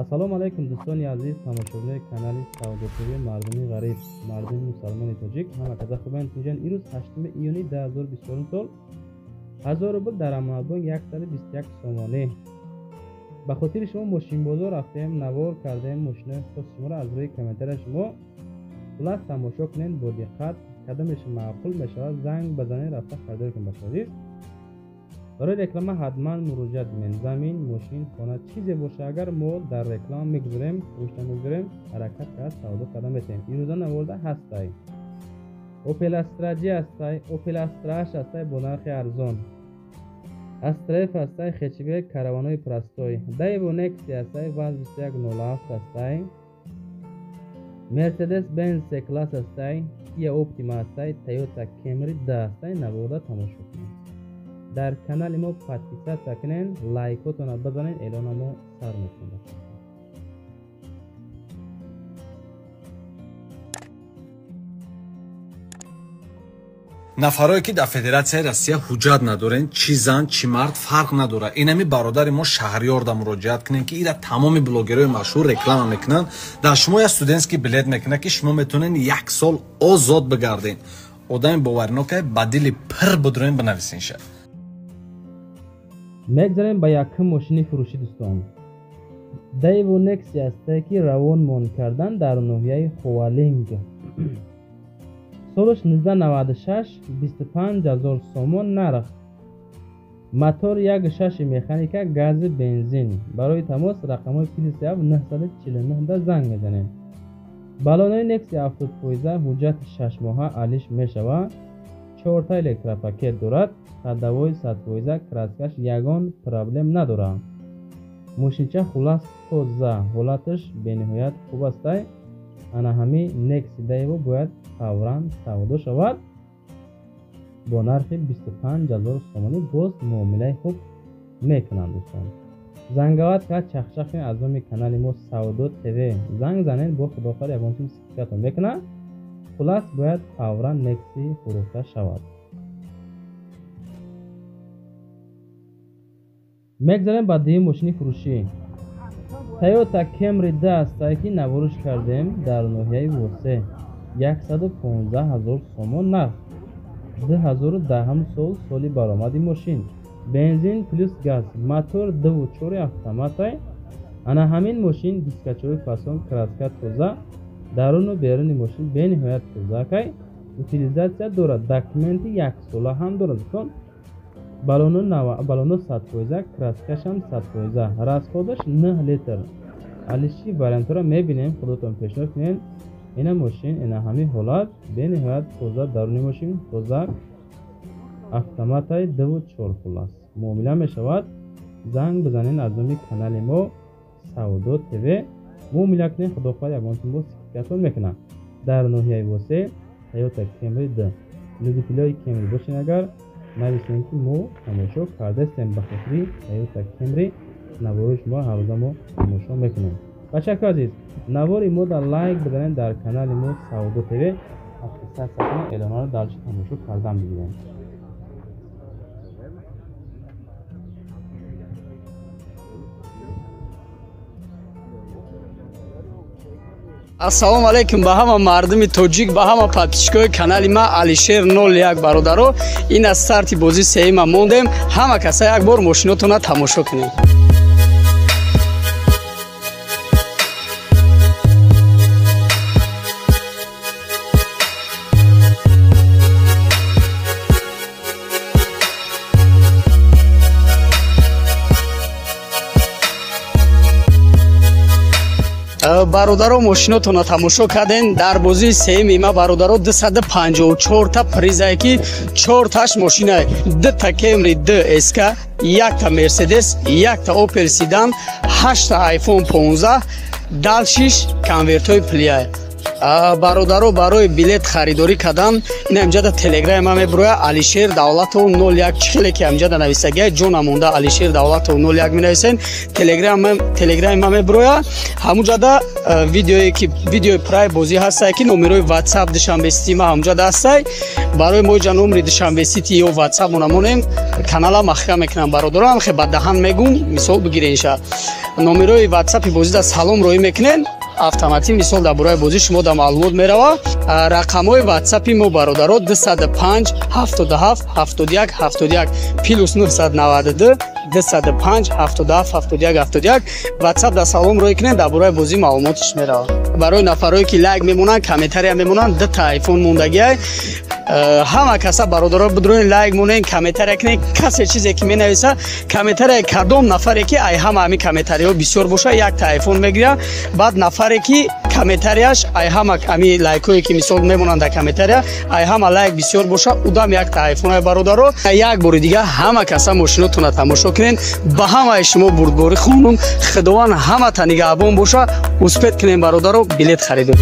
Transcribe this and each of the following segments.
Ассалому алайкум дӯстони азиз, тамошобинони канали Савдо ТВ, мардуми ғариб, мардуми мусалмони тоҷик, ҳама каза хубанд. Инҷан имрӯз 8 июни 2024 сол 1000 рубл дар Амонатбонк 121 сомонӣ. Ба хотири шумо мошинбозор рафтем, навор кардем мошинои хоси шуморо аз рӯи комментарияи шумо. Хулас тамошо кунед бо диққат, кадомеш маъқул мешавад занг базанед, рафта харидорӣ кунед. Бачаҳо азиз, барои реклама ҳатман муроҷиат кунед. Замин, мошин, хона, чизе боша, агар мо дар реклама мегузорем, фурӯшта мегузорем, ҳаракат кард савдо карда метавонем. Имрӯза наворда ҳастай Opel Astra G ҳастай, Opel Astra H ҳастай бо нархи арзон, Astra F ҳастай, хэтчбек, караванои простой, Daewoo Nexia ҳастай, ВАЗ 2107 ҳастай, Mercedes Benz C-Class ҳастай, Kia Optima ҳастай, Toyota Camry D ҳастай. Наворда тамошо кунед. Дар канали мо подписаться кунед, лайкотонро бизанед, эълона мо сар мекунем. Нафарое ки дар Федератсияи Россия ҳуҷҷат надорен, чӣ зан, чӣ мард фарқ надорад. Инами бародари мо Шаҳриёрда муроҷиат кунем, ки ира тамоми блогерҳои машҳур реклама мекунанд. Дар шумо як студентский билет мекунад, ки шумо метавонед як сол озод бигарден. Одами боваринокае, ба дили пир будроен бинависенша. Мегзарем ба якум мошини фурӯшӣ дӯстон. Daewoo Nexia ҳастае, ки равон мон кардан дар ноҳияи Ховалинг. Солаш 1996, 25000 сомон нарх. Мотор 1.6 механика, гази бензин. Барои тамос рақамҳои плюс 949 да занг мезанем. Балонои Nexia 70%, ҳуҷҷати 6 моҳа алиш мешавад. 4 электропакет дорад, ходовой 100%, краскаш ягон проблем надорад. Мошинча хулас тоза, ҳолаташ бениҳоят хуб астай. Ана ҳами Nexia Daewoo бояд фавран савдо шавад бо нархи 25000 сомонӣ. Боз муомилаи хуб мекунанд дӯстон. Занговат кард чахчах кунед аз номи канали мо Савдо ТВ. Занг занед, бо худохоҳ ягон чиз скидкатон мекунад. Хулас бояд фавран Nexia фурӯхта шавад. Мегзарем ба дуюм мошини фурӯшӣ. Toyota Camry D ҳастае, ки навориш кардем дар ноҳияи Восе. 115000 сомон нарх. 2010 сол, соли баромади мошин. Бензин плюс газ, мотор 2.4 автоматай. Ана ҳамин мошин дискачои фасон, краска тоза, даруну беруни мошин бениҳоят тозакай, утилизатсия дорад, документи яксола ҳам дорад дӯстон. Балоно 100%, краскашам 100%, расходаш 9 литр. Алиши вариантҳоро мебинем, худотон пешниҳод кунед. Ина мошин, ина ҳамин ҳолат, бениҳоят тоза, даруни мошин тоза, автоматай 2.4. Хулас муомила мешавад. Занг бизанед аз номи канали мо Савдо ТВ, муомила кунед, худохоҳ ягон чиз бо скидкатон мекунад. Дар ноҳияи Восе Toyota Camry D. Любителёи Camry бошед, агар нависем, ки мо тамошо кардастем, ба хотири Toyota Camry навори шумо ҳар рӯза мо тамошо мекунем. Бачаҳо азиз, навори мо дар лайк бизанед, дар канали мо Савдо ТВ подписаться кунед, эълонҳоро дальше тамошо кардан бигирем. Ассалому алайкум ба ҳама мардуми тоҷик, ба ҳама подписчикои канали ма Алишер 01. Бародаро, ин аз старти бозӣ сеюма мондем. Ҳама каса як бор мошинотона тамошо кунем. Бародаро, мошинотонро тамошо кардем. Дар бозии сеюми ма, бародаро, 254 та призае, ки чорташ мошинае: дута Camry D SK, якта Мерседес, якта Opel Седан, ҳашта iPhone 15, дальшиш конвертҳои плияе. Бародаро, барои билет харидорӣ кардан ин ҳамҷада телеграми ман мебуроя Алишер Давлатов 01 чихеле ки ҳамҷада нависагия ҷо намонда Алишер Давлатов 01 менависен, телеграми ман мебуроя. Ҳамуҷада видеое ки видеои прай бозӣ ҳастае ки номерои WhatsApp Душанбе Сити ма ҳамуҷада ҳастай. Барои мо ҷа номери Душанбе Сити ё WhatsApp мо намонем, канала махкам мекунам бародаро, ҳам хе ба даҳан мегум, мисол бигиренша. Номерои WhatsApp-и бозида салом роӣ мекунен, автоматӣ мисол дар бораи бозӣ шумо дар маълумот мерава. Рақамҳои WhatsApp-и мо бародаро 205 77 71 71 плюс 992 205 77 71 71. WhatsApp дар салом роӣ кунед, дар бораи бозӣ маълумотиш мерава. Барои нафарое ки лайк мемонанд, комментария мемонанд, дута айфон мондагиай. Ҳама каса бародаро бидроен лайк монен, комментария кунед. Касе чизе ки менависа, комментария кадом нафаре ки ай ҳама ҳамин комментариҳо бисёр боша, якта айфон мегиря. Баъд нафаре ки комментарияш ай ҳама ҳами лайкҳое ки мисол мемонанд дар комментария, ай ҳама лайк бисёр боша, удам якта айфон ай бародаро. Як бори дига ҳама каса мошинотона тамошо кунен. Ба ҳамаи шумо бурдборӣ хонум, Худованд ҳамата нигаҳбон боша. Успет кунем бародаро, билет харидем.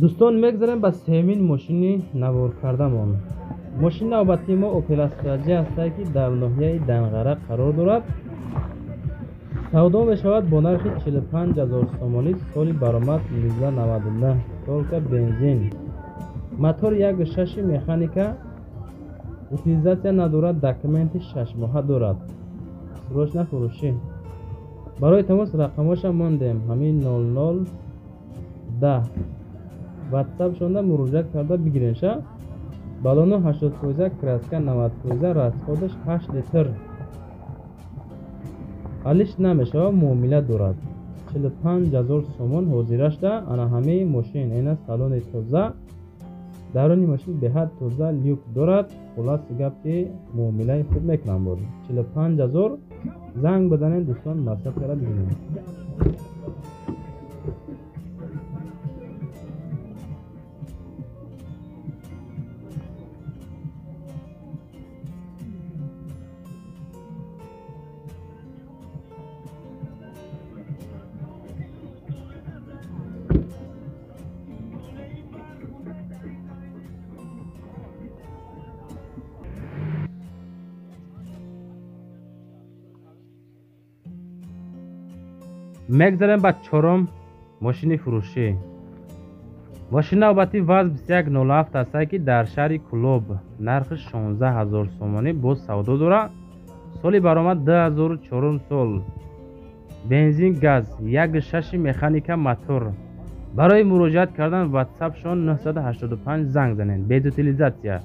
Дӯстон, мегзарем ба сеюмин мошини наворкардамон. Мошини навбатии мо Opel Astra J ҳастае ки дар ноҳияи Данғара қарор дорад. Савдо мешавад бо нархи 45 000 сомонӣ, соли баромад 1999, только бензин. Мотор 1.6 механика, утилизатсия надорад, документи 6 моҳа дорад. Срочно фурӯшӣ. Барои тамос рақамҳоша мондем, ҳамин 00 10. WhatsApp-шонда муроҷиат карда бигиренша. Балону 80%, краска 90%, расходаш 8 литр. Алиш намешава, муомила дорад. 45 000 сомон ҳозирашда. Ана ҳамаи мошин ина салони тоза, даруни мошин беҳад тоза, люк дорад. Хулоси гап ки муомилаи хуб мекунам буд. 45 000 занг бизанед дӯстон, маслиҳат карда бигирем. Мегзарем ба чорум мошини фурӯшӣ. Мошини навбатӣ ВАЗ 2107 ҳастае ки дар шаҳри Кулоб нархи 16 000 сомонӣ боз савдо дорад. Соли баромад 2004 сол. Бензин газ 1.6 механика мотор. Барои муроҷиат кардан WhatsApp-шон 985 занг занед. Без утилизатсия.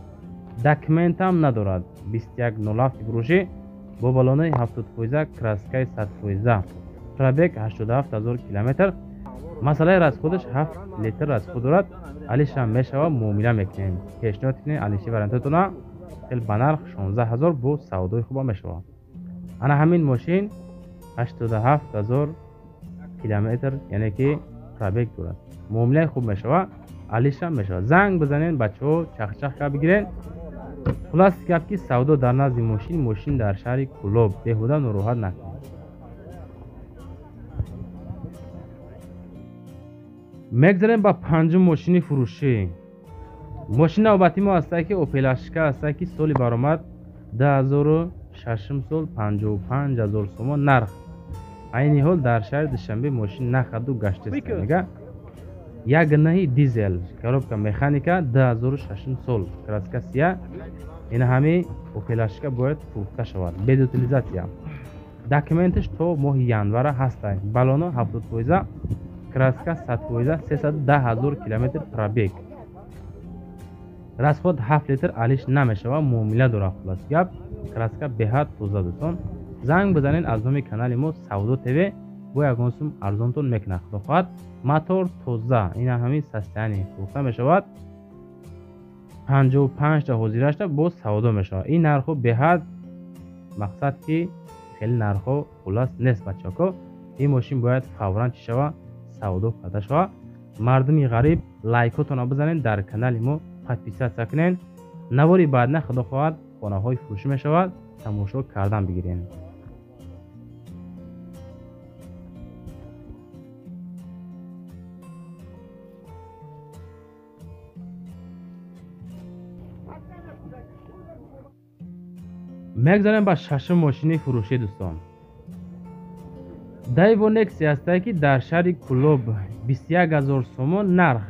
Документам надорад. 2107 фурӯшӣ бо балонаи 70%, краскаи 100%. Пробег 87 000 километр. Масъалаи расходаш 7 литр расход дорад. Алишам мешава, муомила мекунем. Пешниҳод кунед алиши вариантотона хел ба нарх 16 000 бо савдои хуба мешава. Ана ҳамин мошин 87 000 километр, яъне ки пробег дорад. Муомилаи хуб мешава, алишам мешава. Занг бизанед бачаҳо, чахчах ка бигирен. Хулоси гап ки савдо дар назди мошин, мошин дар шаҳри Кулоб. Беҳуда нороҳат накунед. Мегзарем ба панҷум мошини фурӯшӣ. Мошини навбати мо ҳастае ки Опел Ашка ҳастае ки соли баромад 2006 сол 55 000 сомон нарх. Айни ҳол дар шаҳри Душанбе мошин нахаду гаштест. Мега як наҳи дизел, коробка механика 2006 сол, краска сия. Ин ҳами Опел Ашка бояд фурӯхта шавад без утилизатсия. Документаш то моҳи январа ҳастай. Баллоно 70%, краска 100%, 310 000 километр пробег. Расход 7 литр алиш намешава, муомила дора. Хулас гап, краска беҳад тоза дӯстон. Занг бизанед аз номи канали мо Савдо ТВ, бо ягон сум арзонтон мекунад. Худо хоҳад мотор тоза, ин ҳамин состояние фурӯхта мешавад. 55 та ҳозирашта боз савдо мешавад. Ин нархҳо беҳад мақсад ки хеле нархҳо хулас нест бачако. Ин мошин бояд фавран чӣ шава, савдо карда шава. Мардуми ғариб лайкотонро бизанед, дар канали мо подписатсия кунед. Навори баъдна худо хоҳад хонаҳои фурӯшӣ мешавад, тамошо кардан бигиред. Мегзарем ба шашум мошини фурӯшӣ дӯстон. Дайво Некси ҳастае ки дар шаҳри Кулоб 21 000 сомон нарх.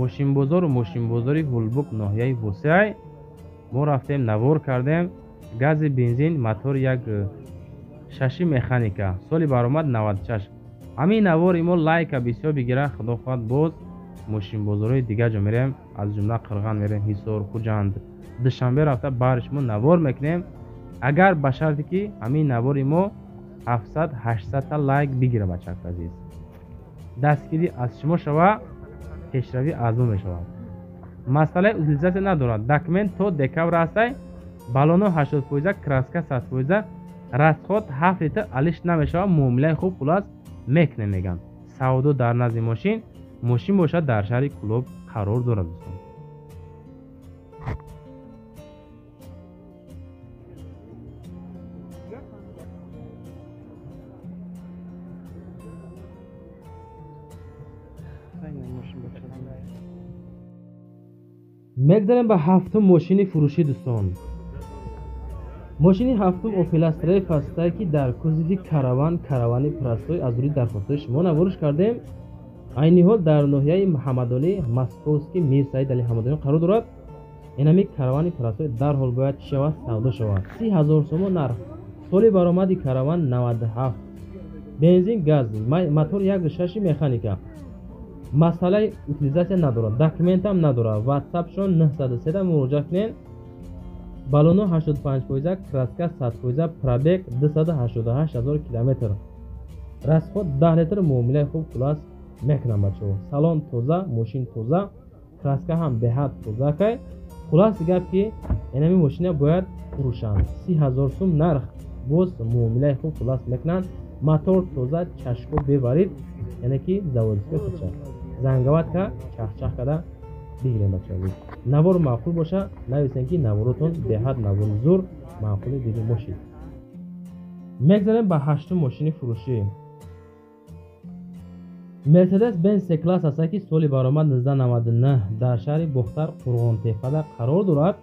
Мошинбозору мошинбозори Ҳулбук ноҳияи Восеай. Мо рафтем навор кардем. Гази бензин, мотор як шаши механика, соли баромад 96. Ҳамин навори мо лайка бисёр бигира, худо хоҳад боз мошинбозорҳои дигар ҷо мерем, аз ҷумла Қирған мерем, Ҳисор, Хуҷанд, Душанбе рафта барш мо навор мекунем. Агар ба шарте ки ҳамин навори мо 700-800 та лайк бигира бачако азиз. Дастгирӣ аз шумо шава, пешравӣ аз мо мешавад. Масъалаи утилизатсия надорад. Документ то декабр ҳастай, баллоно 80%, краска 100%, расход 7 литр алиш намешавад, муомилаи хуб хулас мекунем меган. Савдо дар назди мошин, мошин бошад дар шаҳри Кулоб қарор дорад дӯстон. Мегзарем ба ҳафтум мошини фурӯшӣ дӯстон. Мошини ҳафтум Опел Астра ҳастае ки дар кузови караван, каравани простой аз рӯи дархостҳои шумо навориш кардем. Айни ҳол дар ноҳияи Муҳаммадалӣ Московский Мир Саид Али Ҳамадонӣ қарор дорад. Инами каравани простой дарҳол бояд чӣ шавад, савдо шавад. 30 000 сомон нарх. Соли баромади караван 97. Бензин, газ, мотор 1.6 механика. Масъалаи утилизатсия надорад, документам надорад. WhatsApp-шон 903 муроҷиат кунед. Баллоно 85%, краска 100%, пробег 288 000 километр. Расход 10 литр, муомилаи хуб хулас мекунам бачаҳо. Салон тоза, мошин тоза, краска ҳам беҳад тоза кай. Хулас гап ки инами мошина бояд фурӯшанд. 30 000 сум нарх, боз муомилаи хуб хулас мекунанд. Мотор тоза, чашко беварид, яъне ки заводской худша. Зангаватка чахчах карда бигирем бачаҳо. Навор маъқул боша, нависем ки наворотон беҳад навори зур маъқули диди бошид. Мегзарем ба ҳаштум мошини фурӯшӣ. Мерседес Бенз С класс ҳастае ки соли баромад 1999 дар шаҳри Бохтар Қурғонтепада қарор дорад.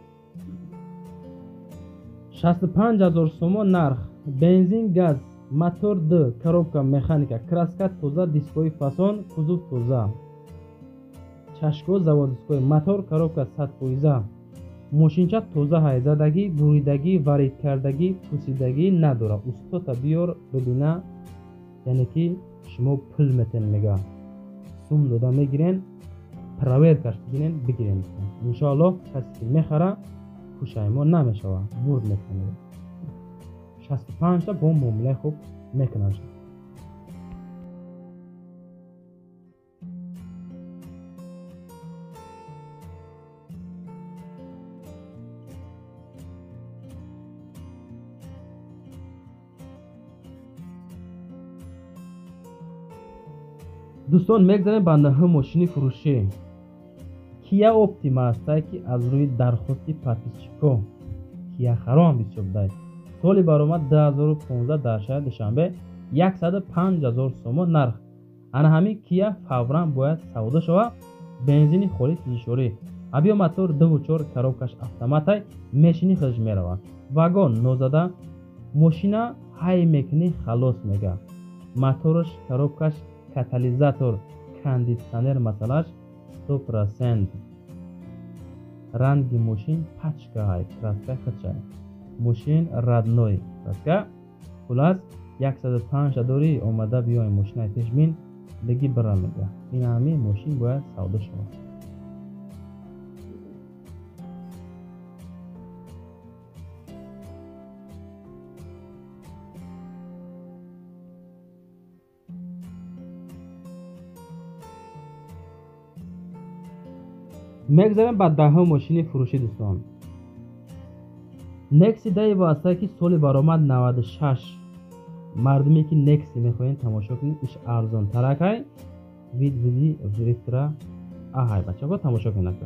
65 000 сомон нарх. Бензин, газ, мотор Д, коробка механика, краска тоза, дискҳои фасон, кузов тоза, чашко заводской, мотор коробка 100%. Мошинча тоза ҳай, задагӣ, буридагӣ, варидкардагӣ, пусидагӣ надорад. Устота биёр бибина, яъне ки шумо пул метен мега. Сум дода мегирен, проверкаш бигирен, бигирен. Иншоаллоҳ касе ки мехара пушаймон намешава, бурд мекунад. 65 та бо муомилаи хуб мекунанд. Дӯстон, мегзарем ба наҳум мошини фурӯшӣ. Kia Optima ҳастае ки аз рӯи дархости подписчико Kia харон бисёр будай. Соли баромад 2015 дар шаҳри Душанбе 105 000 сомон нарх. Ана ҳамин Кия фавран бояд савдо шава. Бензини холис сӯзишворӣ. Объём мотор 2.4, коробкаш автоматай, мешини худаш меравад. Вагон нозада, мошина ҳай мекунӣ халос мега. Мотораш, коробкаш, катализатор, кондитсионер масалаш 100%. Ранги мошин пачкаҳай, краска худшай. Мошин родной краска. Хулас 105 дорӣ омада биёй мошинаи пешбин беги бира мега. Ин ҳамин мошин бояд савдо шавад. Мегзарем ба даҳум мошини фурӯшӣ дӯстон. Некси даи васае ки соли баромад 96. Мардуме ки Некси мехоҳед тамошо кунед, иш арзонтаракай. Вид види витра аҳай бачаҳо тамошо кунед.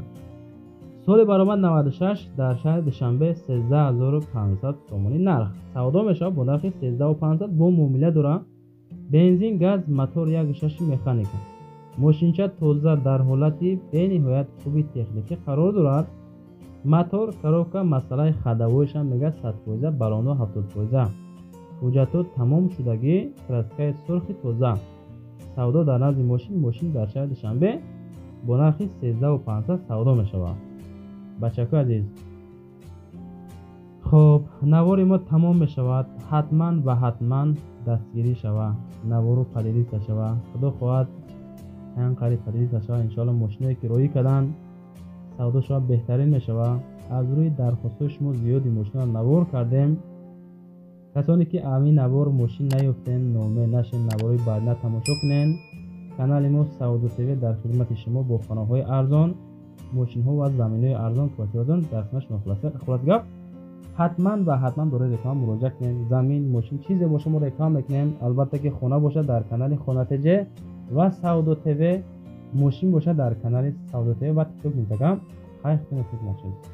Соли баромад 96 дар шаҳри Душанбе 13500 сомонӣ нарх. Савдо мешавад бо нархи 13500 бо муомила дора. Бензин, газ, мотор 1.6 механика. Мошинча тоза дар ҳолати бениҳоят хуби техникӣ қарор дорад. Мотор, коробка, масъалаи ходовойшам мега 100%, баллоно 70%. Ҳуҷҷатҳо тамом шудагӣ, краскаи сурхи тоза. Савдо дар назди мошин, мошин дар шаҳри Душанбе бо нархи 13500 савдо мешавад. Бачакои азиз, хоб навори мо тамом мешавад. Ҳатман ва ҳатман дастгирӣ шава, навору поделиться шава. Худо хоҳад ҳам қариб поделиться шава. Иншоалло мошиное ки роӣ карданд савдо шава, беҳтарин мешава. Аз рӯи дархостҳои шумо зиёди мошинро навор кардем. Касоне ки ами навор мошин наёфтен, ноумед нашен, наворои баъдина тамошо кунен. Канали мо Савдо ТВ дар хидмати шумо бо хонаҳои арзон, мошинҳо ва заминҳои арзон, квартираҳои дар хидмати шумо. Хулоса гап, ҳатман ва ҳатман барои реклама муроҷиат кунед. Замин, мошин, чизе боша мо реклама мекунем. Албатта ки хона бошад дар канали Хона ТЖ ва Савдо ТВ, мошин бошад дар канали Савдо ТВ ва TikTok, Instagram. Хайр, худо нашед.